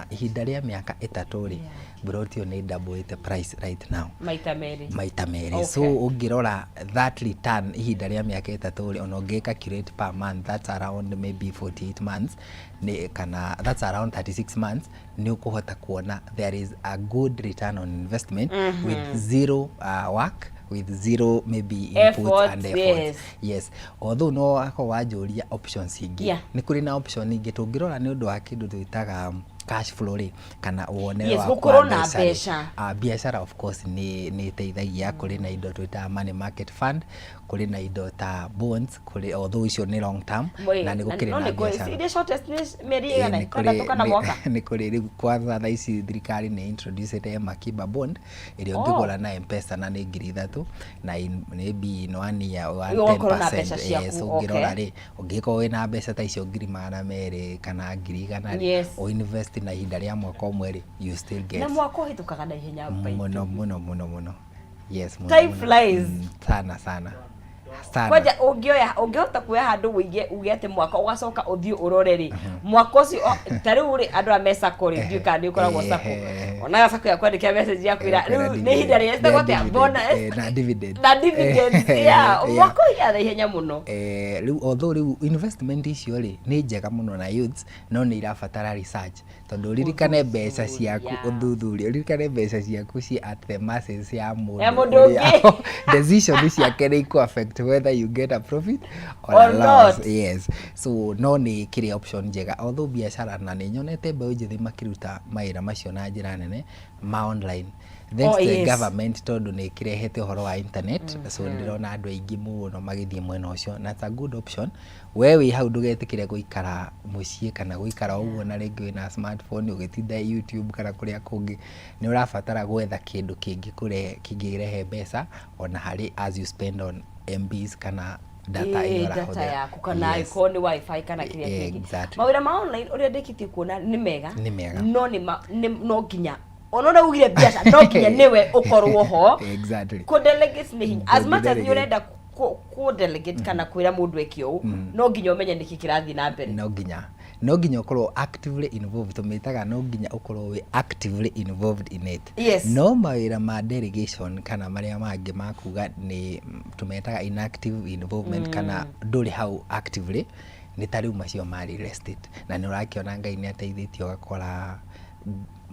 Ihinda rĩa mĩaka 3 rĩ, mburoti ĩyo nĩ double price right now. Maita merĩ. Maita merĩ. So ũngĩrora that return ihinda rĩa mĩaka 3 rĩ, ona ũngĩ calculate per month, that's around maybe 48 months nĩ kana that's around 36 months, nĩ ũkũhota kuona there is a good return on investment with zero work, with zero maybe input effort, and effort. Yes, although no akorwo wanjũria options ingĩ, nĩ kũrĩ na option ingĩ tũngĩrora nĩ ũndũ wa kĩndũ twĩtaga cash flow rĩ, kana wonere waku wa gũkorwo na mbeca rĩ. Mbeca. Biacara of course nĩ ĩteithagia. Kũrĩ na indo twĩtaga money market fund, kũrĩ na indo ta bonds, kũrĩ, although icio nĩ long term, na nĩ gũkĩrĩ no na nĩ kũrĩ biacara. Iria shortest nĩ mĩeri Ĩĩ, ĩgana nĩ kũrĩ- 6 kana mwaka. Nĩ kũrĩ rĩu kwanza thaa ici thirikari nĩ introduced M-Akiba bond ĩrĩa ũngĩgũra na M-Pesa na nĩ 3,000 na in, maybe in one year one Ũgakorwo na 10%. mbeca ciaku, Yes, ũngĩrora rĩ, ũngĩkorwo wĩna mbeca ta icio 200,000 kana 100,000 rĩ, ũinvest na ihinda rĩa mwaka ũmwe rĩ, you still get Na mwaka ũhĩtũkaga na ihenya baitũ. Mũno mũno mũno mũno, yes, mũno, Time mũno. flies. Sana sana sana. Kwanja ũngĩoya, ũngĩhota kuoya handũ wĩige uge atĩ mwaka ũgacoka ũthiĩ ũrore rĩ, mwaka ũcio ta rĩu rĩ, andũ a me sacco rĩ, ndiũĩ kana nĩ ũkoragwo sacco, onaga sacco ya kwandĩkĩra message ya kwĩra rĩu nĩ ihinda rĩrĩa citagwo atĩa, bonus na dividend. Na dividends, yeah, mwaka ũhiaga na ihenya mũno. Rĩu although rĩu investment icio rĩ nĩ njega mũno na youths, no nĩ irabatara research, tondũ ũririkane mbeca ciaku, ũthuthurie, ũririkane mbeca ciaku ci at the mercy ya mũndũ Ya mũndũ ũrĩa ũngĩ. Decision ciake nĩ ikũ affect whether you get a profit or or a loss. Not. Yes, so no nĩ kĩrĩ option njega, although biacara, na nĩ nyonete mbeũ njĩthĩ makĩruta mawĩra macio na njĩra nene ma online, thanks to the government, tondũ nĩ ĩkĩrehete ũhoro wa internet. So ndĩrona andũ aingĩ mũno magĩthiĩ mwena ũcio, na it's a good option. We wĩ hau ndũgetĩkĩre gũikara mũciĩ kana gũikara ũguo na rĩngĩ wĩna smartphone ũgĩtinda YouTube kana kũrĩa kũngĩ. Nĩ ũrabatara gwetha kĩndũ kĩngĩkũrehe, kĩngĩrehe mbeca ona harĩ as you spend on MBs kana data ĩrĩa data ũrahũthĩra. Yaku kana ĩkorwo nĩ WiFi kana kĩrĩa kĩngĩ. Mawĩra ma online ũrĩa ndĩkĩtie kuona nĩ mega. Nĩ mega. No nĩ no nginya ona ũrĩa ugire biacara no nginya nĩwe ũkorwo ho. Kũ delegate nĩ hinya, as much as nĩ Delegate. ũrenda kũ delegate kana kwĩra mũndũ eke ũũ, no nginya ũmenye nĩkĩ kĩrathiĩ na mbere. No nginya ũkorwo actively involved, tũmĩtaga no nginya ũkorwo wĩ actively involved in it. No mawĩra ma delegation kana marĩa mangĩ ma kuga nĩ tũmetaga inactive involvement, kana ndũrĩ hau actively, nĩ ta rĩu macio ma real estate, na nĩ ũrakĩona Ngai nĩ ateithĩtie, ũgakora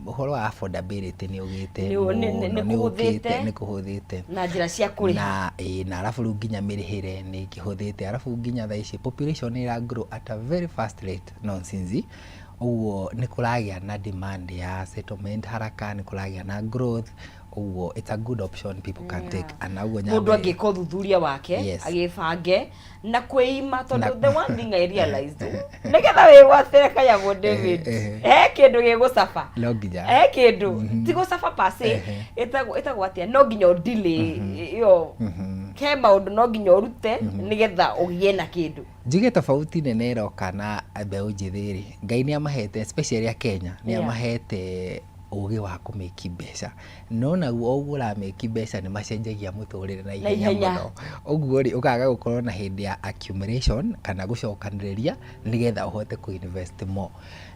ũhoro wa affordability nĩ ũgĩte mũno, nĩ nĩ ũkĩte, kũhũthĩte. Nĩ kũhũthĩte. Na njĩra cia kũrĩha. Na ĩĩ, na arabu rĩu nginya mĩrĩhĩre nĩ ĩkĩhũthĩte, arabu nginya thaa ici population nĩ ĩra grow at a very fast rate nonsense. Ũguo nĩ kũragĩa na demand ya settlement haraka, nĩ kũragĩa na growth. Ũguo it's a good option people can take, and ũguo mũndũ nyambe angĩka ũthuthuria wake, agĩbange na kwĩima, tondũ the one thing I realized, nĩgetha wĩgwatĩre kanyamũ, David, he kĩndũ gĩgũcaba. No nginya. He kĩndũ ti gũcaba pase, ĩtagwo atĩa, no nginya ũdelay ĩyo, he maũndũ no nginya ũrute nĩgetha ũgĩe na kĩndũ. Njuge tofauti nene ĩroka na mbeũ njĩthĩ rĩ, Ngai nĩ amahete, especially a Kenya, nĩ amahete ũgĩ wa kũmĩki mbeca, no naguo o ũguo ũramĩki mbeca nĩ macenjagia mũtũrĩre na ihenya ihenya. mũno. Ũguo rĩ, ũkaga gũkorwo na hĩndĩ ya accumulation kana gũcokanĩrĩria nĩgetha ũhote kũ invest more,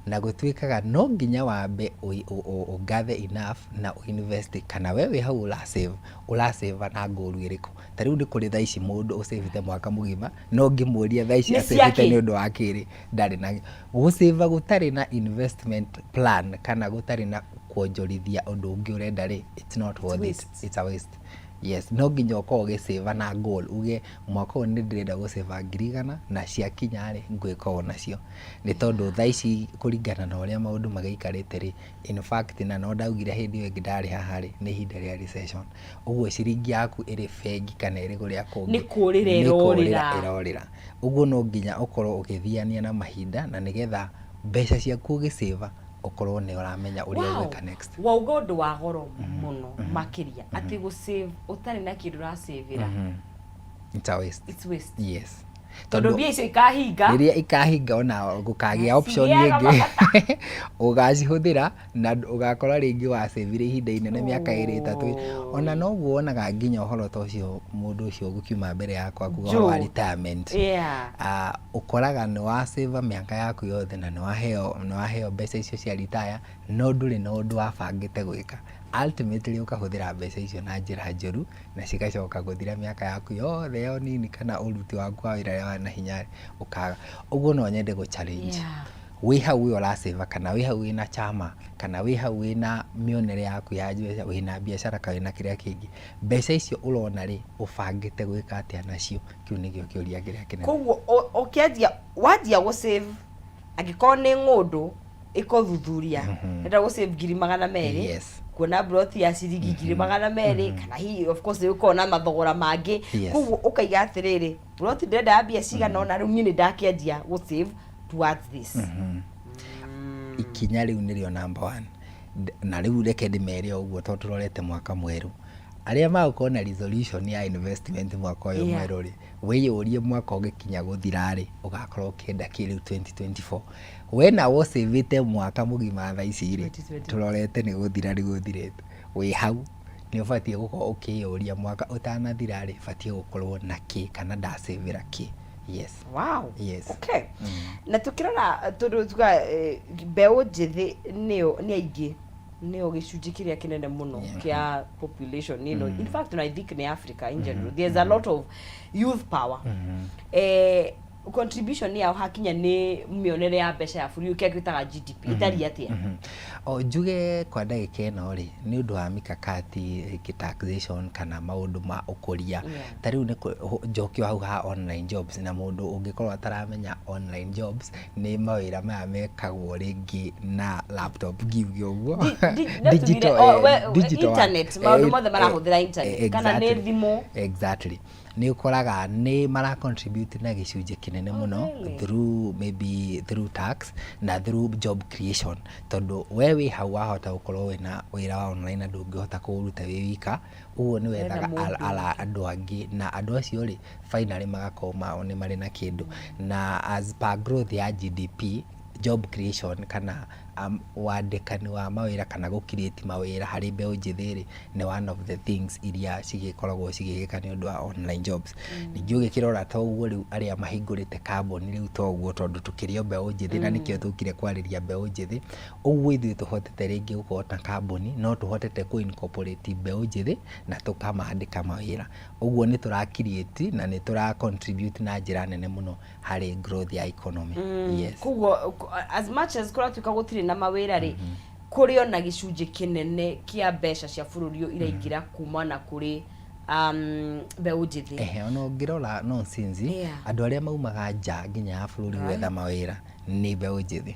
na gũtuĩkaga no nginya wambe ũ gather enough na ũinvest, kana we wĩ hau ũrasave, ũrasave na goal ĩrĩkũ? Ta rĩu nĩ kũrĩ thaa ici mũndũ ũcĩvĩte mwaka mũgima, no ngĩmũria thaa ici Nĩ acĩvĩte ciakĩ? nĩ ũndũ wa kĩrĩ, ndarĩ na gũcĩva gũtarĩ na investment plan kana gũtarĩ na kuonjorithia ũndũ ũngĩ ũrenda rĩ, it's not worth it. Waste. It's a waste, yes. No nginya ũkorwo ũgĩcĩva na goal, uge mwaka ũyũ nĩ ndĩrenda gũcĩva 100,000, na ciakinya rĩ, ngwĩka ũũ nacio, nĩ tondũ thaa ici kũringana na ũrĩa maũndũ magĩikarĩte rĩ, in fact, na no ndaugire hĩndĩ ĩyo ĩngĩ ndarĩ haha rĩ, nĩ ihinda rĩa recession. Ũguo ciringi yaku ĩrĩ bengi kana ĩrĩ kũrĩa kũngĩ Nĩ kũrĩra nĩ kũrĩra ĩrorĩra. Ĩrorĩra. Ũguo no nginya ũkorwo ũgĩthiania na mahinda, na nĩgetha mbeca ciaku ũgĩcĩva ũkorwo nĩ ũramenya ũrĩa ũgwĩka next. Wauga ũndũ wa goro mũno makĩria, atĩ gũsave ũtarĩ na kĩndũ ũracĩvĩra, It's a waste. It's waste. Yes. Tondũ mbia icio ikahinga. Rĩrĩa ikahinga ona gũkagĩa option Cigĩaga ĩngĩ ũgacihũthĩra na ũgakora rĩngĩ wacĩvire ihinda inene, mĩaka 2, 3. Ona noguo wonaga nginya ũhoro ta ũcio, mũndũ ũcio ũgũkiuma mbere yakwa kuga ũhoro wa Joe. retirement. Ũkoraga nĩ wacĩva mĩaka yaku yothe na nĩ waheo mbeca icio cia retire, no ndũrĩ na ũndũ wabangĩte gwĩka. Ultimately ũkahũthĩra mbeca icio na njĩra njũru na cigacoka gũthira mĩaka yaku yothe ya ũnini kana ũruti waku wa wĩra ũrĩa wa na hinya ũkaga. Ũguo no nyende gũ challenge wĩ hau we ũracĩva, kana wĩ hau wĩna chama, kana wĩ hau wĩna mĩonere yaku ya mbeca, wĩna biacara kana wĩna kĩrĩa kĩngĩ, mbeca icio ũrona rĩ, ũbangĩte gwĩka atĩa nacio? Kĩu nĩkĩo kĩũria kĩrĩa kĩnene. Koguo ũkĩanjia, wanjia gũ save, angĩkorwo nĩ ng'ũndũ ĩkothuthuria, ndĩrenda gũ save 200,000, kuona mburoti ya ciringi 200,000, kana hihi of course nĩ gũkoragwo na mathogora mangĩ. Koguo ũkaiga atĩrĩrĩ, mburoti ndĩrenda ya mbia cigana ũna, rĩu niĩ nĩ ndakĩanjia gũ save towards this. Ikinya rĩu nĩrĩo number one. Na rĩu reke ndĩmere o ũguo, tondũ tũrorete mwaka mwerũ, arĩa magũkorwo na resolution ya investment mwaka ũyũ mwerũ rĩ, wĩyũrie mwaka ũgĩkinya gũthira rĩ, ũgakorwo ũkĩenda kĩ rĩu 2024? We nawe ũcĩvĩte mwaka mũgima thaa ici rĩ, 2020. Tũrorete nĩ gũthira rĩu ũthirĩte, wĩ hau nĩ ũbatiĩ gũkorwo ũkĩyũria mwaka ũtanathira rĩ, batiĩ gũkorwo na kĩ kana ndacĩvĩra kĩ? Yes. Okay, na tukirora, tondu tuga mbeũ njĩthĩ nĩyo nĩ aingĩ, nĩyo gĩcunjĩ kĩrĩa kĩnene mũno kĩa population ĩno, in fact I think nĩ Africa in general, there's a lot of youth power. Contribution yao hakinya nĩ mĩonere ya mbeca ya bũrũri, kĩrĩa twĩtaga GDP, ĩtariĩ atĩa? O njuge kwa ndagĩka ĩno rĩ, nĩ ũndũ wa mikakati rĩngĩ taxation kana maũndũ ma ũkũria. Ta rĩu nĩ njoke o hau ha online jobs, na mũndũ ũngĩkorwo ataramenya online jobs nĩ mawĩra maya mekagwo rĩngĩ na laptop, ngiuge ũguo. No tugire, Digital, oh, digital work. Internet, maũndũ mothe marahũthĩra internet, kana nĩ thimũ. Exactly, nĩ ũkoraga nĩ mara contribute na gĩcunjĩ kĩnene mũno Really? through maybe through tax na through job creation, tondũ we wĩ hau wahota gũkorwo wĩna wĩra wa online na ndũngĩhota kũũruta wĩ wika, ũguo nĩ wethaga Wetha mũndũ. Andũ angĩ, na andũ acio rĩ, finally magakorwo mao nĩ marĩ na kĩndũ. Na as per growth ya GDP, job creation kana wandĩkani wa mawĩra kana gũ create mawĩra harĩ mbeũ njĩthĩ rĩ, nĩ one of the things iria cigĩkoragwo cigĩgĩka nĩ ũndũ wa online jobs. Ningĩ ũgĩkĩrora ta ũguo rĩu arĩa mahingũrĩte kambuni rĩu ta ũguo, tondũ tũkĩrĩ o mbeũ njĩthĩ na nĩkĩo tũkire kwarĩria mbeũ njĩthĩ, ũguo ithuĩ tũhotete rĩngĩ gũkorwo na kambuni, no tũhotete kũ incorporate mbeũ njĩthĩ na tũkamandĩka mawĩra. Ũguo nĩ tũra create na nĩ tũra contribute na njĩra nene mũno harĩ growth ya economy. Yes. Koguo as much as kũratuĩka gũtirĩ na mawĩra rĩ, kũrĩ ona gĩcunjĩ kĩnene kĩa mbeca cia bũrũri ũyũ iraingĩra kuma na kũrĩ mbeũ njĩthĩ. Ehe, ona ũngĩrora nonsense, andũ arĩa maumaga nja nginya ya bũrũri gwetha mawĩra nĩ mbeũ njĩthĩ.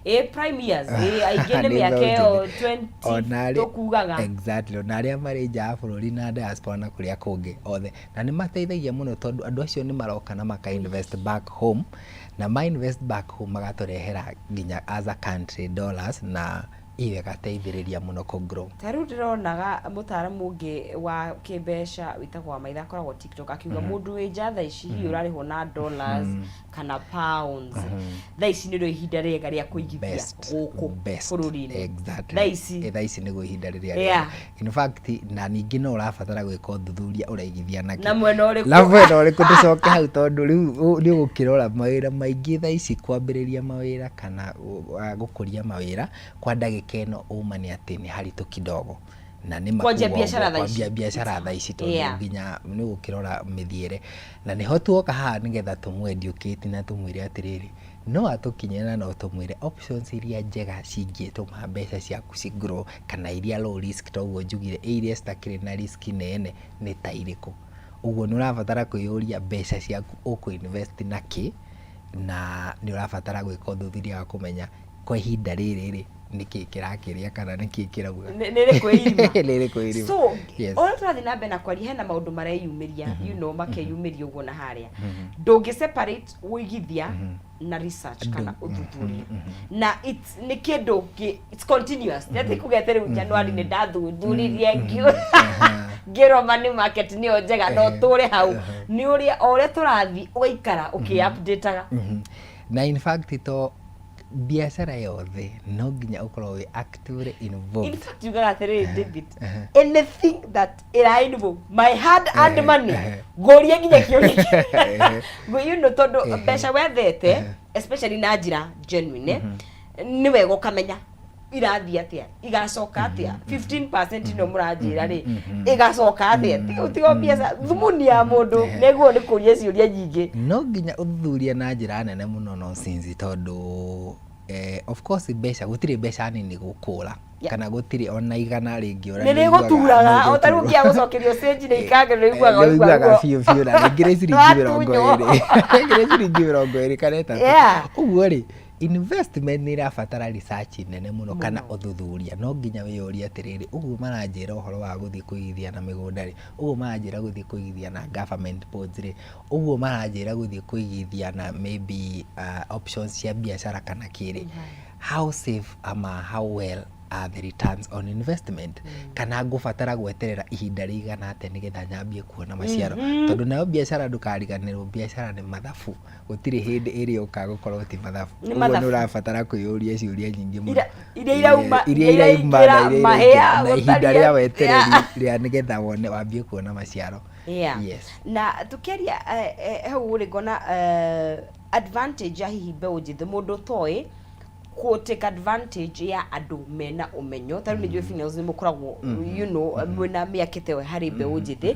Ĩ, prime years, ĩ, aingĩ nĩ Nĩ mĩaka mbeũ ĩyo njĩthĩ. 20 Ona tũkugaga. Exactly, ona arĩa marĩ nja ya bũrũri na diaspora na kũrĩa kũngĩ othe, na nĩ mateithagia mũno, tondũ andũ acio nĩ maroka na maka invest back home, na ma invest back home magatũrehera nginya as a country dollars, na iyo ĩgateithĩrĩria mũno kũ grow. Ta rĩu ndĩronaga mũtaaramu ũngĩ wa kĩmbeca wĩtagwo Wamaitha, akoragwo TikTok, akiuga mũndũ wĩ nja thaa ici, hihi ũrarĩhwo na dollars kana pounds, thaa ici nĩrĩo ihinda rĩega rĩa kũigithia Best, gũkũ best. bũrũri-inĩ. Thaa ici. Thaa ici nĩguo ihinda rĩrĩa rĩega. In fact, na ningĩ no ũrabatara gwĩka ũthuthuria ũraigithia nakĩ Na mwena ũrĩkũ? Na mwena ũrĩkũ, tũcoke hau, tondũ rĩu nĩ ũgũkĩrora mawĩra maingĩ thaa ici, kwambĩrĩria mawĩra kana gũkũria mawĩra kwa ndagĩka ĩno, ũma nĩ atĩ nĩ haritũ kidogo na nĩ Kwanjia makuga biacara ũguo, thaa ici. Kwambia biacara thaa ici, tondũ nginya nĩ ũgũkĩrora mĩthiĩre, na nĩho tuoka haha nĩgetha tũmũ educate na tũmwĩre atĩrĩrĩ, no atũkinyĩre na no tũmwĩre options iria njega cingĩtũma mbeca ciaku ci grow, kana iria low risk, toguo njugire, ĩ iria citakĩrĩ na risk nene nĩ ta irĩkũ. Ũguo nĩ ũrabatara kwĩyũria mbeca ciaku ũkũ invest na kĩ, na nĩ ũrabatara gwĩka ũthuthuria wa kũmenya kwa ihinda rĩrĩ rĩ, nĩkĩ kĩrakĩrĩa kana nĩkĩ kĩrauga. Nĩ rĩkũ irima. Nĩ rĩkũ irima. So Yes. ũrĩa tũrathiĩ na mbere na kwaria, hena maũndũ mareyumĩria, makeyumĩria ũguo na harĩa ndũngĩ separate ũigithia na research kana ũthuthuria, na it's nĩ kĩndũ it's continuous. Nĩ atĩ kuga atĩ rĩu January nĩ ndathuthuririe ngiuga. Ngĩrwo money market nĩyo njega na ũtũre hau. Nĩ ũrĩa o ũrĩa tũrathiĩ ũgaikara ũkĩ-update-aga. Na in fact to biacara yothe no nginya ũkorwo wĩ actively involved. In fact yugaga atĩrĩrĩ, David, anything that ĩra involve my hard earned money, ngũrie nginya kĩũria, tondũ mbeca wethete, especially na njĩra genuine, nĩ wega ũkamenya irathiĩ atĩa, igacoka atĩa. 15% ĩno mũranjĩra rĩ, ĩgacoka atĩa? Tigo biacara thumuni ya mũndũ nĩguo nĩ kũria ciũria nyingĩ. No nginya ũthuthurie na njĩra nene mũno, nonsense, tondũ of course mbeca, gũtirĩ mbeca nini gũkũra kana gũtirĩ ona 100 rĩngĩ. Nĩ rĩgũturaga o ta rĩu ũngĩaga gũcokerio cĩnji nĩ ikangĩ, nĩ ũiguaga. Nĩ ũiguaga biũ biũ, na rĩngĩ nĩ ciringi 20, rĩngĩ nĩ ciringi 23. Ũguo rĩ, investment nĩ ĩrabatara research nene mũno kana ũthuthuria. No nginya wĩyũrie atĩrĩrĩ, ũguo maranjĩra ũhoro wa gũthiĩ kũigithia na mĩgũnda rĩ, ũguo maranjĩra gũthiĩ kũigithia na government bonds rĩ, ũguo maranjĩra gũthiĩ kũigithia na maybe options cia biacara kana kĩrĩ, how safe ama how well are the returns on investment, kana ngũbatara gweterera ihinda rĩigana atĩa nĩgetha nyambie kuona maciaro? Tondũ nayo biacara, ndũkariganĩrwo, biacara nĩ mathabu. Gũtirĩ hĩndĩ ĩrĩũka gũkorwo ti mathabu. Nĩ Ũguo mathabu. nĩ ũrabatara kwĩyũria ciũria nyingĩ mũno. Iria irauma, iria irauma na iraingĩra, iria mahĩa, iraingĩra, na ihinda gũtaria- rĩa wetereri rĩa nĩgetha wone wambie kuona maciaro. Na tukiaria hau rĩ, ngona advantage ya hihi mbeũ njĩthĩ, mũndũ ũtoĩ kũ take advantage ya andũ mena ũmenyo. Ta rĩu nĩ njũĩ females nĩ mũkoragwo mwĩna mĩakĩte ĩyo harĩ mbeũ njĩthĩ.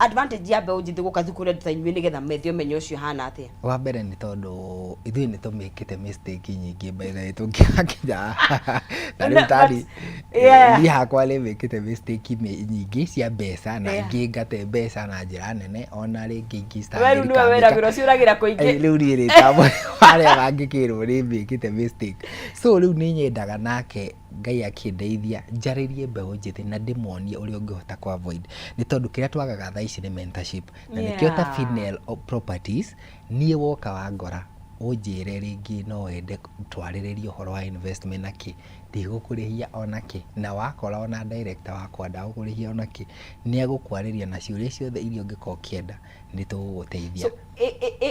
Advantage ya mbeũ njĩthĩ gũka thukuru andũ ta inyuĩ nĩgetha methe ũmenyo ũcio hana atĩa? Wa mbere nĩ tondũ ithuĩ nĩ tũmĩkĩte mistake nyingĩ, by the way, tũngĩgakinya ta rĩu tani niĩ hakwa nĩ mĩkĩte mistake nyingĩ cia mbeca na ingĩ ngate mbeca na njĩra nene, ona rĩngĩ ingĩ We rĩu nĩwe wĩra wĩra ũcio ũragĩra kũingĩ. Rĩu niĩ nĩ ta arĩa mangĩkĩrwo nĩ mĩkĩte mistake, so rĩu nĩ nyendaga nake Ngai akĩndeithia njarĩrie mbeũ njĩthĩ na ndĩmonie ũrĩa ũngĩhota ku avoid, nĩ tondũ kĩrĩa twagaga thaa ici nĩ mentorship, na nĩkĩo ta Finel Properties, niĩ woka wangora ũnjĩre rĩngĩ no wende twarĩrĩrie ũhoro wa investment na kĩ, ndigũkũrĩhia ona kĩ, na wakora ona director wakwa ndagũkũrĩhia ona kĩ. Nĩ egũkwarĩria na ciũria ciothe iria ũngĩkorwo ũkĩenda, nĩ tũgũgũteithia. So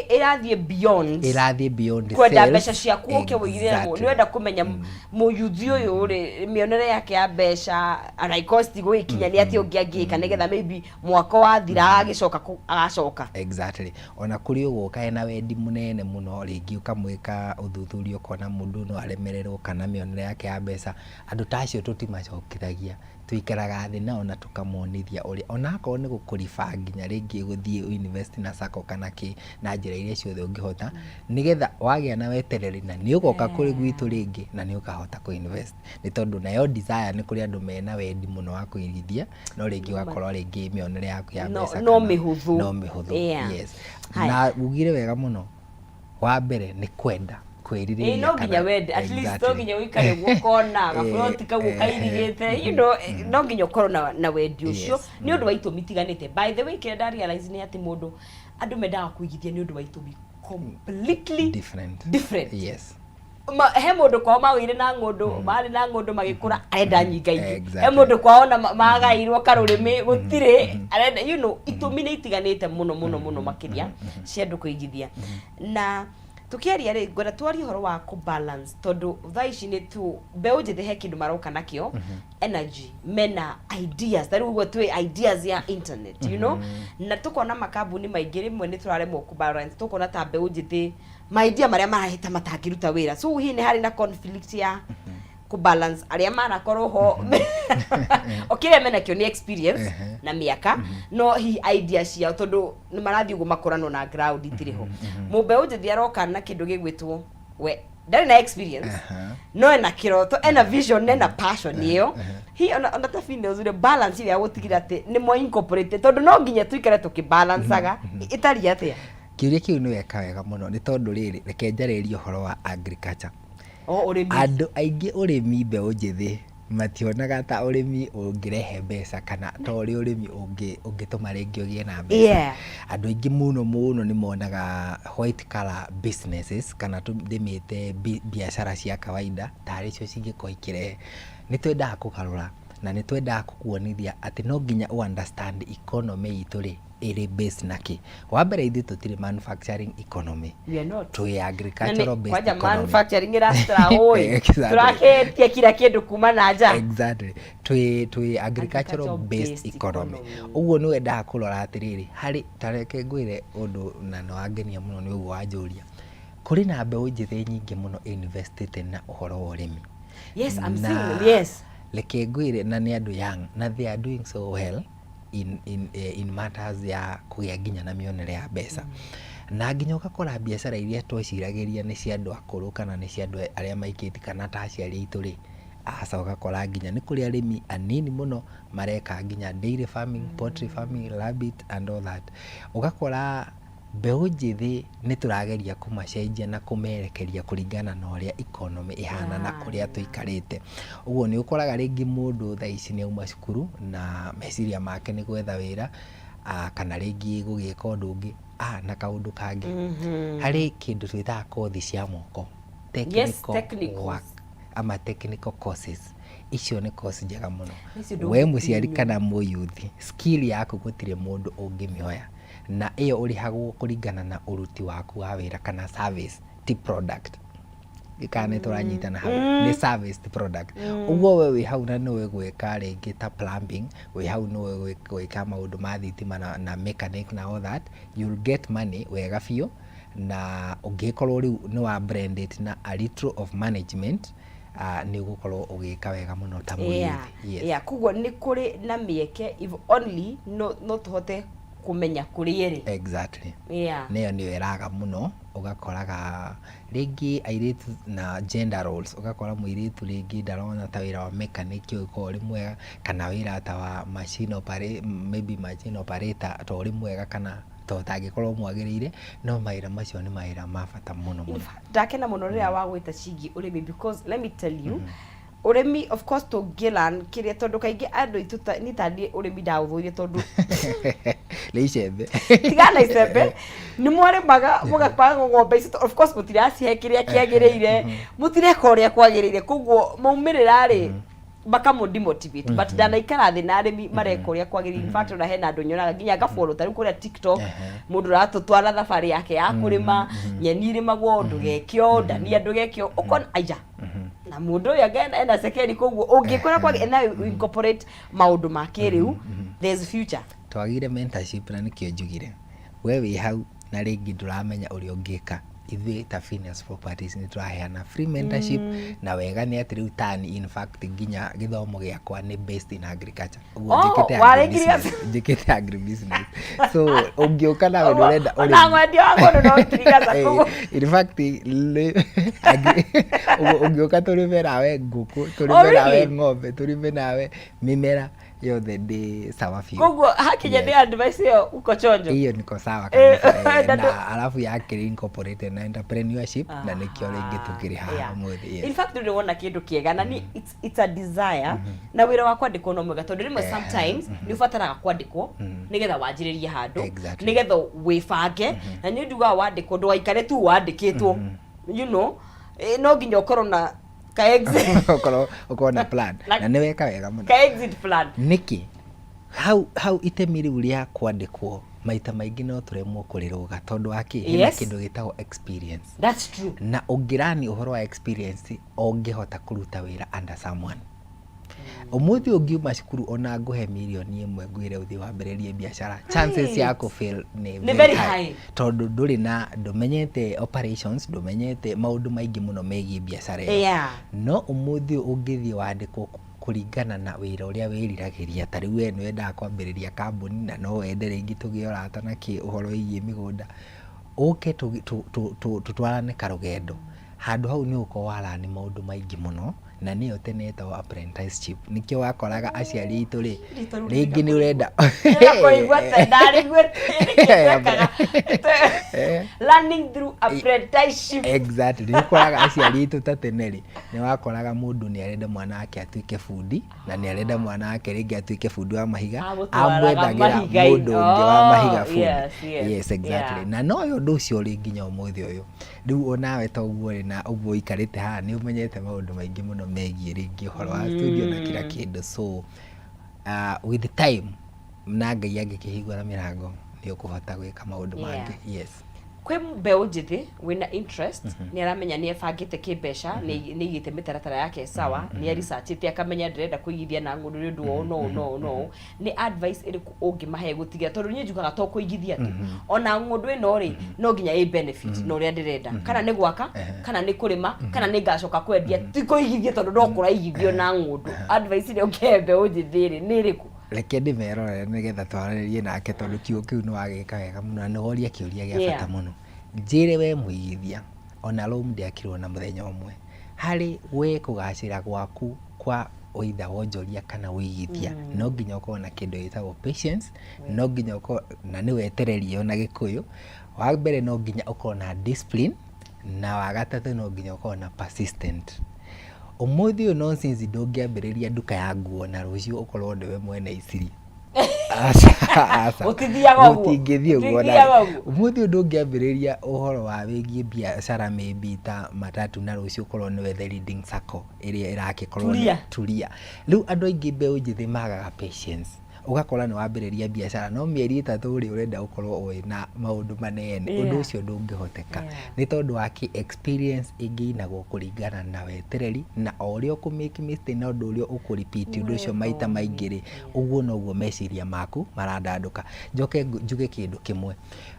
ĩrathiĩ beyond Ĩrathiĩ beyond kwenda sales. Mbeca ciaku ũke wĩigĩre. Nĩ wenda kũmenya mũyuthi ũyũ rĩ, mĩonere yake ya mbeca ana cost gũgĩkinya nĩ atĩ ũngĩ angĩka nĩgetha maybe mwaka wathira agĩcoka agacoka. Exactly. Ona kũrĩ ũgũka ena wendi mũnene mũno, rĩngĩ ũkamwĩka ũthuthuria ũkona mũndũ no aremererwo kana mĩonere yake ya mbeca, andũ ta acio tũtimacokithagia. Tũikaraga thĩ nao na tũkamonithia ũrĩa onakorwo nĩ gũkũriba nginya rĩngĩ gũthiĩ invest na sacco kana kĩ, na njĩra iria ciothe ũngĩhota, nĩgetha wagĩa na wetereri na nĩ ũgoka kũrĩ gwitũ rĩngĩ na nĩ ũkahota kũ invest, nĩ tondũ nayo desire, nĩ kũrĩ andũ mena wendi mũno wa kũigithia, no rĩngĩ ũgakorwo rĩngĩ mĩonere yaku ya mbeca no mĩhũthũ. No mĩhũthũ. Yes. Na ugire wega mũno, wa mbere nĩ kwenda kwĩrirĩria. Ĩĩ, no nginya wende at least, no nginya ũikare ũguo ũkona gaburoti kau ũkairigĩte, no nginya ũkorwo na wendi ũcio nĩ ũndũ wa itũmi itiganĩte. By the way, kĩrĩa nda realize nĩ atĩ mũndũ, andũ mendaga kũigithia nĩ ũndũ wa itũmi completely different. Different. He mũndũ kwao magĩire na ng'ũndũ, marĩ na ng'ũndũ magĩkũra, arenda nyingaingĩ. He mũndũ kwao na magairwo karũrĩmĩ gũtirĩ, arenda itũmi nĩ itiganĩte mũno mũno mũno makĩria cia andũ kũigithia. Na tukiaria rĩ, ngwenda twarie ũhoro wa kũ balance, tondũ thaa ici nĩ tu mbeũ njĩthĩ he kĩndũ maroka nakĩo, energy, mena ideas. Ta rĩu ũguo twĩ ideas ya internet, na tũkona makambuni maingĩ rĩmwe nĩ tũraremwo kũ balance, tũkona ta mbeũ njĩthĩ ma idea marĩa marahĩta matangĩruta wĩra. So hihi nĩ harĩ na conflict ya kũ balance arĩa manakorwo ho, o kĩrĩa menakĩo nĩ experience na mĩaka, no hihi idea ciao, tondũ nĩ marathiĩ ũguo makũranwo na ground itirĩ ho? Mũmbeũ njĩthĩ aroka na kĩndũ gĩgwĩtwo we ndarĩ na experience, no ena kĩroto, ena vision, ena passion ĩyo. Hihi ona ta females rĩ, balance ĩyo ya gũtigĩra atĩ nĩ mo incorporate, tondũ no nginya tũikare tũkĩbalancaga, ĩtariĩ atĩa? Kĩũria kĩu nĩ weka wega mũno, nĩ tondũ rĩrĩ, reke njarĩrie ũhoro wa agriculture. O ũrĩmi. Andũ aingĩ ũrĩmi, mbeũ njĩthĩ mationaga ta ũrĩmi ũngĩrehe mbeca kana ta ũrĩ ũrĩmi ũngĩtũma rĩngĩ ũgĩe na mbeca. Andũ aingĩ mũno mũno nĩ monaga white collar businesses, kana ndĩmĩte biacara cia kawaida, tarĩ cio cingĩkorwo ikĩrehe. Nĩ twendaga kũgarũra. Na nĩ twendaga gũkuonithia atĩ no nginya ũ understand economy itũ rĩ, ĩrĩ based na kĩ. Wa mbere ithuĩ tũtirĩ manufacturing economy. We are not. Twĩ Na nĩ- agricultural based kwanja economy. manufacturing ĩrastragwo ĩ Exactly. tũraketia kila kĩndũ kuma na nja. Exactly. Twĩ agricultural Agricultural based based economy. economy. Ũguo nĩ wendaga kũrora atĩrĩrĩ, harĩ ta reke ngwĩre ũndũ na nĩ wangenia mũno nĩ ũguo wanjũria. Kũrĩ na mbeũ njĩthĩ nyingĩ mũno investĩte na ũhoro wa ũrĩmi. Yes, I'm Na seeing, yes. Reke ngwĩre, na nĩ andũ young na they are doing so well in matters ya kũgĩa nginya na mĩonere ya mbeca. Na nginya ũgakora biacara iria tweciragĩria nĩ cia andũ akũrũ kana nĩ cia andũ arĩa maikĩtie kana ta aciari aitũ rĩ, aca, ũgakora nginya nĩ kũrĩ arĩmi anini mũno mareka nginya dairy farming, poultry farming, rabbit and all that. Ũgakora mbeũ njĩthĩ nĩ tũrageria kũmacenjia na kũmerekeria kũringana na ũrĩa economy ĩhana na kũrĩa tũikarĩte. Ũguo nĩ ũkoraga rĩngĩ mũndũ thaa ici nĩ auma cukuru na meciria make nĩ gwetha wĩra, kana rĩngĩ gũgĩka ũndũ ũngĩ. Na kaũndũ kangĩ, harĩ kĩndũ twĩtaga kothi cia moko, technical technicals. work ama technical courses. Icio nĩ course njega mũno. Icio We mũciari ndũngĩtinia. kana mũyuthi, skill yaku gũtirĩ mũndũ ũngĩmĩoya, na ĩyo ũrĩhagwo kũringana na ũruti waku wa wĩra kana service, ti product. Kana nĩ tũranyitana hau? Nĩ service, ti product. Ũguo we wĩ hau na nĩũĩ gwĩka rĩngĩ ta plumbing, wĩ hau nĩũĩ gwĩka maũndũ ma thitima na mechanic na all that, you'll get money wega biũ. Na ũngĩkorwo rĩu nĩ wa blend it na a little of management, nĩ ũgũkorwo ũgĩka wega mũno ta mũyuthi. Yes. Yeah, koguo nĩ kũrĩ na mĩeke if only no tũhote kũmenya kũrĩa ĩrĩ. Exactly. Nĩyo nĩyo ĩraga mũno. Ũgakoraga rĩngĩ airĩtu na gender roles, ũgakora mũirĩtu rĩngĩ ndarona ta wĩra wa mechanic ũgĩkorwo ũrĩ mwega, kana wĩra ta wa machine operator, maybe machine operator ta ũrĩ mwega kana ta ũtangĩkorwo mwagĩrĩire, no mawĩra macio nĩ mawĩra ma bata mũno In mũno. fact, ndakena mũno rĩrĩa wagwĩta cigiĩ ũrĩmi, because let me tell you, ũrĩmi, of course, tũngĩlearn kĩrĩa, tondũ kaingĩ andũ aitũ niĩ ta niĩ ũrĩmi ndaũthũire tondũ Nĩ icembe. Tigana icembe, nĩ mwarĩmaga mũgakora ng'ombe ici, of course, mũtiracihe kĩrĩa kĩagĩrĩire, mũtireka ũrĩa kwagĩrĩire, koguo maumĩrĩra rĩ makamũ demotivate. But ndanaikara thĩ na arĩmi mareka ũrĩa kwagĩrĩire. In fact, ona hena andũ nyonaga nginya ngafollow ta rĩu kũrĩa TikTok, mũndũ ũratũtwara thabarĩ yake ya kũrĩma nyeni, irĩmagwo ndũgeke ũũ, ndania ndũgeke ũũ, ũkona aija na mũndũ ũyũ anga ena cekeri. Koguo ũngĩkora kwagĩ na incorporate maũndũ ma kĩrĩu, there's future. Twagire mentorship, na nĩkĩo njugire we wĩ hau na rĩngĩ ndũramenya ũrĩa ũngĩka, ithuĩ ta Phineas Properties nĩ tũraheana free mentorship. Na wega nĩ atĩ rĩu tani, in fact, nginya gĩthomo gĩakwa nĩ based in agriculture. Ũguo Oh, njĩkĩte warĩkirie agribusiness, njĩkĩte agribusiness, so ũngĩũka nawe nĩ ũrenda Ona mwendia wa kũndũ no ngirigaca koguo. In fact, ũguo ũngĩũka tũrĩme nawe ngũkũ, tũrĩme Oh, nawe really? ng'ombe, tũrĩme nawe mĩmera yothe, ndĩ sawa biũ. Koguo hakinya nĩ advice ĩyo, uko chonjo. Hiyo niko sawa kabisa, na alafu yakĩrĩ incorporated na entrepreneurship, na nĩkĩo rĩngĩ tũkĩrĩ haha ũmũthĩ, yes. In fact, ndũrĩ wona kĩndũ kĩega na ni it's a desire na wĩra wa kwandĩkwo no mwega, tondũ rĩmwe sometimes nĩ ũbataraga kwandĩkwo nĩgetha wanjĩrĩrie handũ, nĩgetha wĩbange. Na nĩ ndugaga wandĩkwo ndũgaikare tu wandĩkĩtwo, no nginya ũkorwo na ka exit Ũkorwo na plan na nĩ weka wega mũno. Ka exit plan. Nĩkĩ hau itemi rĩu rĩa kwandĩkwo maita maingĩ no tũremwo kũrĩrũga tondũ wa kĩ? Hena kĩndũ gĩtagwo experience. That's true. Na ũngĩrani ũhoro wa experience, ũngĩhota kũruta wĩra under someone. Ũmũthĩ ũngiuma cukuru ona ngũhe mirioni 1 ngwĩre ũthiĩ wambĩrĩrie biacara, chances ya kũ-fail nĩ Nĩ very high. Tondũ ndũrĩ na ndũmenyete operations, ndũmenyete maũndũ maingĩ mũno megiĩ biacara ĩyo. No ũmũthĩ ũyũ ũngĩthiĩ wandĩkwo kũringana na wĩra ũrĩa wĩriragĩria, ta rĩu we nĩ wendaga kwambĩrĩria kambuni na no wende rĩngĩ tũgĩe ũrata na kĩ ũhoro wĩgiĩ mĩgũnda, ũke tũtwarane karũgendo handũ hau, nĩ ũgũkorwo warani maũndũ maingĩ mũno, na nĩyo tene yetagwo apprenticeship. Nĩkĩo wakoraga aciari aitũ rĩ, rĩngĩ nĩ ũrenda Kũigua ndarĩguo learning through apprenticeship. Exactly. Nĩ ũkoraga aciari aitũ ta tene rĩ, nĩ wakoraga mũndũ nĩ arenda mwana wake atuĩke bundi, na nĩ arenda mwana wake rĩngĩ atuĩke bundi wa mahiga. Amũtwaraga Amwethagĩra mahiga-inĩ. mũndũ ũngĩ wa mahiga, bundi. Yes, exactly. Na no ũndũ ũcio ũrĩ nginya ũmũthĩ ũyũ. Rĩu onawe ta ũguo rĩ, na ũguo ũikarĩte haha, nĩ ũmenyete maũndũ maingĩ mũno megiĩ rĩngĩ ũhoro wa studio na kila kĩndũ. So with time na Ngai angĩkĩhingũra mĩrango, nĩ ũkũhota gwĩka maũndũ mangĩ. Yes. Kwĩ mbeũ njĩthĩ wĩna interest, nĩ aramenya nĩ ebangĩte kĩmbeca, nĩ aigĩte mĩtaratara yake sawa, nĩ aresearchĩte akamenya ndĩrenda kũigithia na ng'ũndũ nĩ ũndũ wa ũũ na ũũ na ũũ na ũũ, nĩ advice ĩrĩkũ ũngĩmahe gũtiga? Tondũ niĩ njugaga to kũigithia tu, ona ng'ũndũ ĩno rĩ, no nginya ĩ benefit na ũrĩa ndĩrenda, kana nĩ gwaka, kana nĩ kũrĩma, kana nĩ ngacoka kwendia, ti kũigithia tondũ no kũraigithio na ng'ũndũ. Advice ĩrĩa ũngĩhe mbeũ njĩthĩ rĩ, nĩ ĩrĩkũ? Reke ndĩmerorere nĩgetha twarĩrĩrie nake, tondũ kiugo kĩu nĩ wagĩka wega mũno na nĩ woria kĩũria gĩa bata mũno. Njĩre we mũigithia, ona Rome ndĩakirwo na mũthenya ũmwe. Harĩ we kũgacĩra gwaku kwa either wonjoria kana ũigithia, no nginya ũkorwo na kĩndũ gĩtagwo patience, no nginya ũkorwo na nĩ wetererio na Gĩkũyũ. Wa mbere no nginya ũkorwo na discipline, na wa gatatũ no nginya ũkorwo na persistent. Ũmũthĩ ũyũ nonsense, ndũngĩambĩrĩria nduka ya nguo na rũciũ ũkorwo nĩwe mwene Isiri. Aca, aca. Gũtithiaga ũguo. Gũtingĩthiĩ ũguo. Gũtithiaga ũguo. Ũmũthĩ ũyũ ndũngĩambĩrĩria ũhoro wa wĩgiĩ biacara maybe ta matatu na rũciũ ũkorwo nĩwe the leading sacco ĩrĩa ĩrakĩkorwo nĩ- Turia. Turia. Rĩu andũ aingĩ mbeũ njĩthĩ magaga patience. Ũgakora nĩ wambĩrĩria biacara, no mĩeri 3 rĩ, ũrenda ũkorwo wĩna maũndũ manene. Ũndũ ũcio ndũngĩhoteka. Nĩ tondũ wa kĩ? Experience ĩngĩinagwo kũringana na wetereri, na o ũrĩa ũkũ make mistake na ũndũ ũrĩa ũkũ repeat ũndũ ũcio maita maingĩ rĩ, ũguo noguo meciria maku marandandũka. Njoke njuge kĩndũ kĩmwe,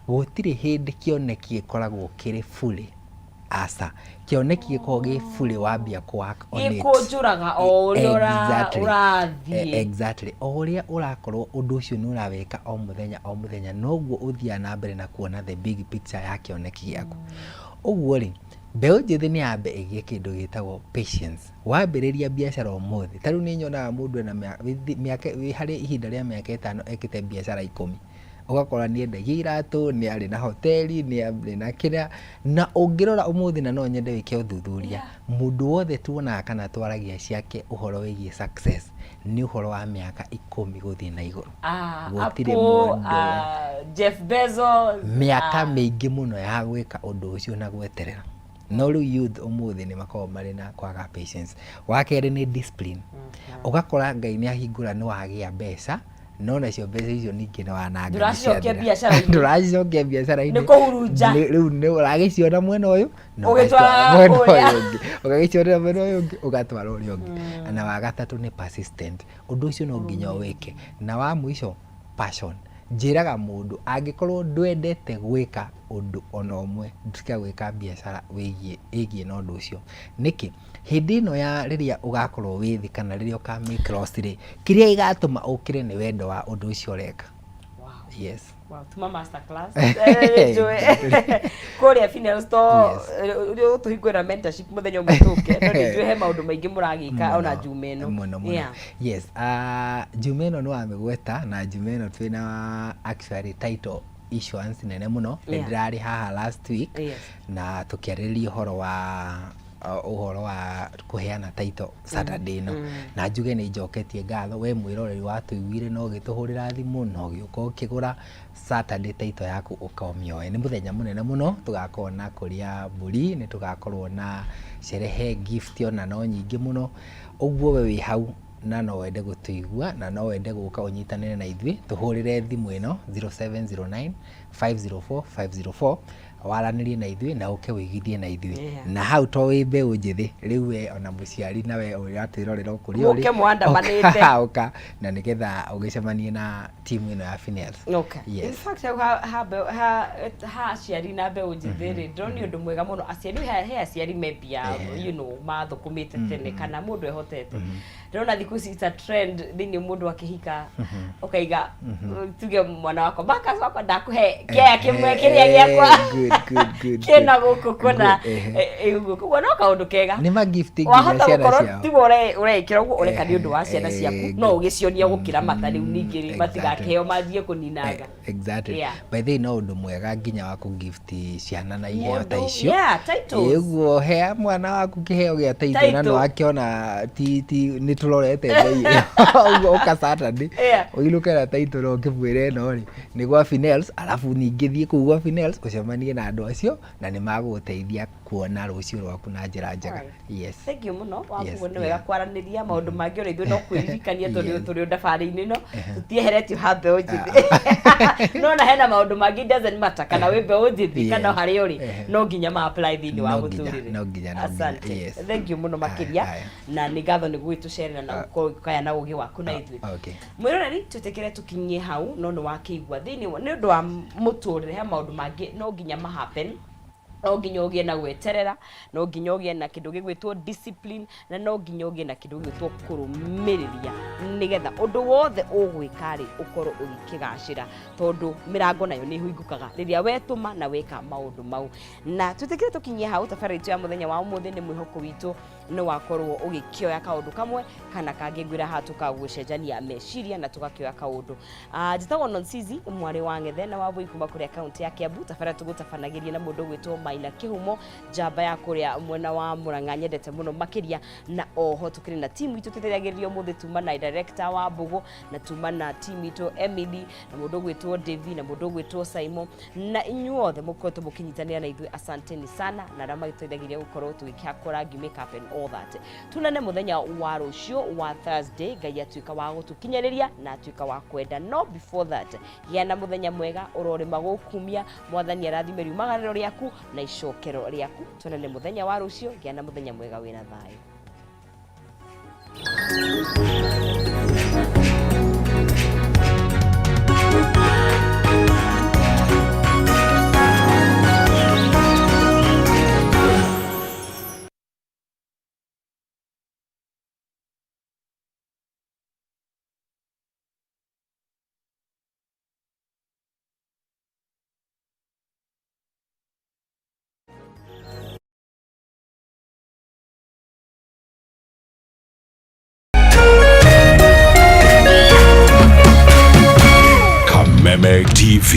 gũtirĩ hĩndĩ kĩoneki gĩkoragwo kĩrĩ fully. Aca, kĩoneki gĩkoragwo gĩ fully wambia kũ work on it. Gĩkũnjũraga o ũrĩa ũrathiĩ. Exactly. O ũrĩa ũrakorwo ũndũ ũcio nĩ ũrawĩka o mũthenya o mũthenya, noguo ũthiaga na mbere na kuona the big picture ya kĩoneki gĩaku. Ũguo rĩ, mbeũ njĩthĩ nĩ yambe ĩgĩe kĩndũ gĩtagwo patience. Wambĩrĩria biacara ũmũthĩ, ta rĩu nĩ nyonaga mũndũ ena mĩaka, harĩ ihinda rĩa mĩaka 5 ekĩte biacara 10. Ũgakora nĩ endagia iratũ, nĩ arĩ na hoteli, nĩ arĩ na kĩrĩa, na ũngĩrora ũmũthĩ, na no nyende wĩke ũthuthuria, mũndũ wothe tuonaga kana twaragia ciake ũhoro wĩgiĩ success nĩ ũhoro wa mĩaka 10 gũthiĩ na igũrũ. Gũtirĩ Apple, mũndũ. Jeff Bezos. Mĩaka mĩingĩ mũno ya gwĩka ũndũ ũcio na gweterera. No rĩu youth ũmũthĩ nĩ makoragwo marĩ na kwaga patience. Wa kerĩ nĩ discipline. Ũgakora Ngai nĩ ahingũra, nĩ wagĩa mbeca, no nacio mbeca icio ningĩ nĩ wananga, nĩ Ndũracicokia ciathira. biacara-inĩ. Ndũracicokia biacara-inĩ. Nĩ kũhurunja. Rĩu nĩ ũragĩciona mwena ũyũ na ũgĩtwara ũgacitwara mwena kũrĩa. ũyũ ũngĩ, ũgagĩcionera mwena ũyũ ũngĩ, ũgatwara ũrĩa ũngĩ. Na wa gatatũ nĩ persistent. Ũndũ ũcio no nginya ũwĩke. Na wa mũico, passion. Njĩraga mũndũ, angĩkorwo ndwendete gwĩka ũndũ ona ũmwe, tiga gwĩka biacara wĩgiĩ ĩgiĩ na ũndũ ũcio. Nĩkĩ? Hĩndĩ ĩno ya rĩrĩa ũgakorwo wĩ thĩ kana rĩrĩa ũka make loss rĩ, kĩrĩa gĩgatũma ũkĩre nĩ wendo wa ũndũ ũcio ũreka. Yes. Wow, tuma master class. Nĩ kũrĩa Finels to ũrĩa ũtũhingũrĩra mentorship mũthenya ũmwe tũke, no nĩ njũĩ he maũndũ maingĩ mũragĩka ona Juma ĩno. Mũno mũno. Yes, Juma ĩno nĩ wamĩgweta, na Juma ĩno twĩna actually title issuance nene mũno. Nĩ ndĩrarĩ haha last week na tũkĩarĩrĩria ũhoro wa kũheana title Saturday ĩno, na njuge nĩ njoketie ngatho we mwĩroreri watũiguire na ũgĩtũhũrĩra thimũ na ũgĩũka ũkĩgũra. Saturday title yaku ũkamĩoe. Nĩ mũthenya mũnene mũno, tũgakorwo na kũrĩa mbũri, nĩ tũgakorwo na sherehe, gift ona no nyingĩ mũno. Ũguo we wĩ hau na no wende gũtũigua na no wende gũka ũnyitanĩre na ithuĩ, tũhũrĩre thimũ ĩno 0709 504 504, waranĩrie na ithuĩ na ũke wĩiguithie na ithuĩ. Na hau to wĩ mbeũ njĩthĩ rĩu, we ona mũciari na we ũratwĩrorera o kũrĩa ũrĩ, Mũke mũandamanĩte. Ũka na nĩgetha ũgĩcemanie na timu ĩno ya Finels. In fact, hau ha aciari na mbeũ njĩthĩ rĩ, ndĩrona ũndũ mwega mũno. Aciari, he aciari membia mathũkũmĩte tene kana mũndũ ehotete. Ndĩrona thikũ ici it's a trend thĩinĩ, mũndũ akĩhika ũkaiga, tuge mwana wakwa Marcus wakwa, ndakũhe kĩaya kĩmwe kĩrĩa gĩakwa Good, good, good, kĩna good. Gũkũ kũna. Good, ehe. Ũguo koguo no kaũndũ kega. Nĩ magift nginya Wahota ciana gũkorwo ciao. tiwe ũreĩkĩra ũguo, ũreka nĩ ũndũ wa ciana ciaku, no ũgĩcionia gũkĩra mata rĩu ningĩ rĩ, matigakĩheo manjie kũninanga. Exactly. By the way, no ũndũ mwega nginya wa kũgift ciana na iheo ta icio. Yeah, titles. Ũguo hea mwana waku kĩheo gĩa title na Title. no akĩona ti nĩ tũrorete mbei ĩyo. Ũguo ũka Saturday ũinũke na title na ũkĩmwĩre ĩno rĩ nĩ gwa Finels, alafu ningĩ thiĩ kũu gwa Finels ũcemanie na andũ acio na nĩ magũgũteithia kuona rũciũ rwaku na njĩra njega. Alright. Yes. Thank you mũno. Yes, Wakuo nĩ wega kwaranĩria maũndũ mangĩ, ona ithuĩ no kwĩririkania tondũ tũrĩ o ndabarĩ-inĩ ĩno, tũtieheretio ha mbeũ njĩthĩ, no na hena maũndũ mangĩ, it doesn't matter kana wĩ mbeũ njĩthĩ kana harĩa ũrĩ, no nginya ma apply thĩinĩ wa No nginya, mũtũrĩre. no nginya, no nginya, Asante. yes. Thank you mũno makĩria. Aya. Na nĩ ngatho nĩ gũgĩtũcerera na gũkorwo ũgĩkaya na ũgĩ waku na ithuĩ. Okay. Mwĩroreri, twĩtĩkĩre tũkinyie hau, no nĩ wakĩigua thĩinĩ nĩ ũndũ wa mũtũrĩre he maũndũ mangĩ no nginya ma happen, no nginya ũgĩe na gweterera, no nginya ũgĩe na kĩndũ gĩgwĩtwo discipline, na no nginya ũgĩe na kĩndũ gĩgwĩtwo kũrũmĩrĩria, nĩgetha ũndũ wothe ũgwĩka rĩ ũkorwo ũgĩkĩgacĩra, tondũ mĩrango nayo nĩ ĩhingũkaga rĩrĩa wetũma na weka maũndũ mau. Na twĩtĩkĩre tũkinyie hau tabarĩra itũ ya mũthenya wa ũmũthĩ. Nĩ mwĩhoko witũ nĩ wakorwo ũgĩkĩoya kaũndũ kamwe kana kangĩ. Ngwĩra haha tũkagũcenjania meciria na tũgakĩoya kaũndũ. Njĩtagwo Nonsizi mwarĩ wa Ng'ethe na wa Mbui kuma kũrĩa kaunti ya Kiambu. Tabarĩra tũgũtabanagĩria na mũndũ ũgwĩtwo Maina Kĩhumo, njamba ya kũrĩa mwena wa Murang'a nyendete mũno makĩria. Na oho tũkĩrĩ na timu itũ tũteithagĩrĩria ũmũthĩ, tuma na director wa Mbũgũ, na tuma na timu itũ Emily, na mũndũ ũgwĩtwo Devi, na mũndũ ũgwĩtwo Simon, na inyuothe mũkoretwo mũkĩnyitanĩra na ithuĩ, asanteni sana, na arĩa magĩtũteithagĩrĩria gũkorwo tũgĩkĩhakwo rangi, makeup and all that. Tunane mũthenya wa rũciũ wa Thursday, Ngai atuĩka wa gũtũkinyĩrĩria na atuĩka wa kwenda. No before that, gĩa na mũthenya mwega, ũrorĩma gũkumia Mwathani, arathime riumagarĩro rĩaku na icokero rĩaku. Tuonane mũthenya wa rũciũ. Gĩa na mũthenya mwega wĩna thayũ. Kameme TV,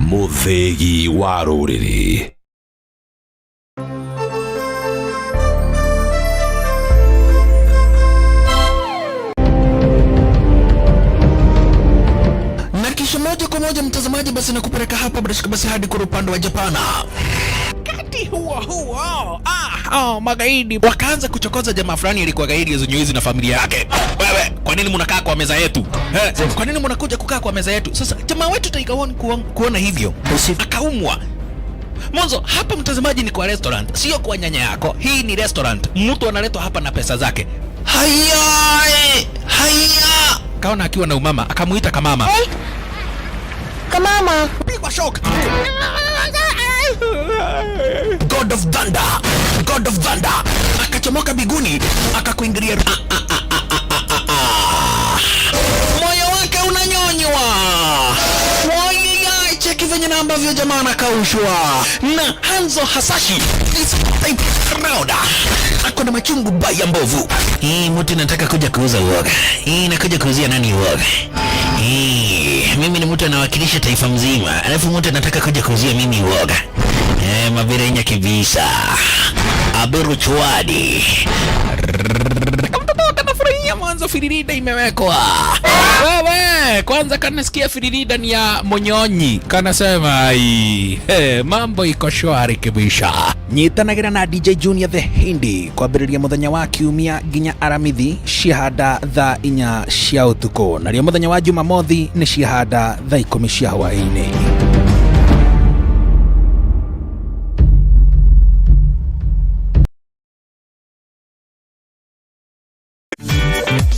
mũthĩgi wa rũrĩrĩ. Na kisha moja kwa moja, mtazamaji, basi nakupeleka hapa bila shaka basi hadi kwa upande wa Japana. Wakati huo huo, oh, magaidi wakaanza kuchokoza jamaa fulani alikuwa gaidi ya na familia yake. Wewe, kwa nini mnakaa kwa meza yetu? Eh, kwa nini mnakuja kukaa kwa meza yetu? Sasa jamaa wetu Tiger One kuona hivyo akaumwa. Mwanzo hapa, mtazamaji, ni kwa restaurant, sio kwa nyanya yako. Hii ni restaurant, mtu analetwa hapa na pesa zake. Haya, haya, kaona akiwa na umama, akamuita kamama. Hey. Kamama. Pigwa shock. God of Thunder, God of Thunder akachomoka biguni akakuingilia. Ah, ah, ah, ah, ah, ah, ah. Moyo wake unanyonywa. Wayayay, cheki venye na ambavyo jamaa anakaushwa na Hanzo Hasashi this time round. Ako na machungu baya mbovu. Hii mtu nataka kuja kuuza uoga. Hii nakuja kuuzia nani uoga? Hii, mimi ni mtu anawakilisha taifa mzima, alafu mtu anataka kuja kuuzia mimi uoga. Eh, mabirenya kibisa. Aberu chwadi. Kamtoto kanafurahia mwanzo firirida imewekwa. Wewe, kwanza kanasikia firirida ni ya Monyonyi. Kanasema ai, hey, mambo iko shwari kibisha. Nyitanagĩra na DJ Junior the Hindi kwambĩrĩria mũthenya wa kiumia nginya Aramithi ciahanda thaa 4 cia ũtukũ, narĩo mũthenya wa Jumamothi nĩ ciahanda thaa 10 cia hwaĩ-inĩ.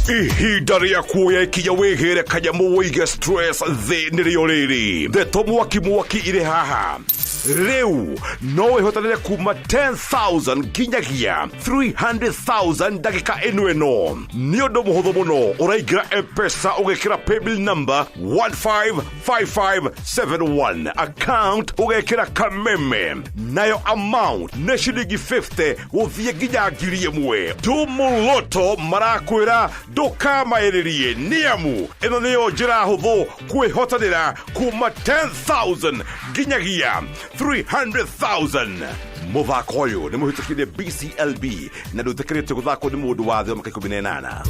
Ihinda rĩa kuoya ikinya wĩgĩre kanyamũ wĩige stress thĩ nĩrĩo rĩrĩ. Ndeto mwaki mwaki irĩ haha. Rĩu no wĩhotanĩre kuma 10,000 nginyagia 300,000 ndagĩka ĩno ĩno. Nĩ ũndũ mũhũthũ mũno, ũraingĩra M-Pesa ũgekĩra paybill number 155571, account ũgekĩra Kameme, nayo amount nĩ ciringi 50 gũthiĩ nginya 1,000. Tumuloto marakwĩra ndũkamaĩrĩrie, nĩamu ĩno nĩyo njĩra hũthũ kwĩhotanĩra kuma 10,000 nginyagia 300,000. Mũthako ũyũ nĩ mũhĩtũkire BCLB na ndũĩtĩkĩrĩtio gũthakwo nĩ mũndũ wa thĩ wa mĩaka 18.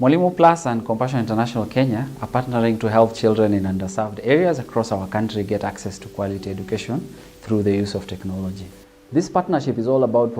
Mwalimu Plus and Compassion International Kenya are partnering to help children in underserved areas across our country get access to quality education through the use of technology. This partnership is all about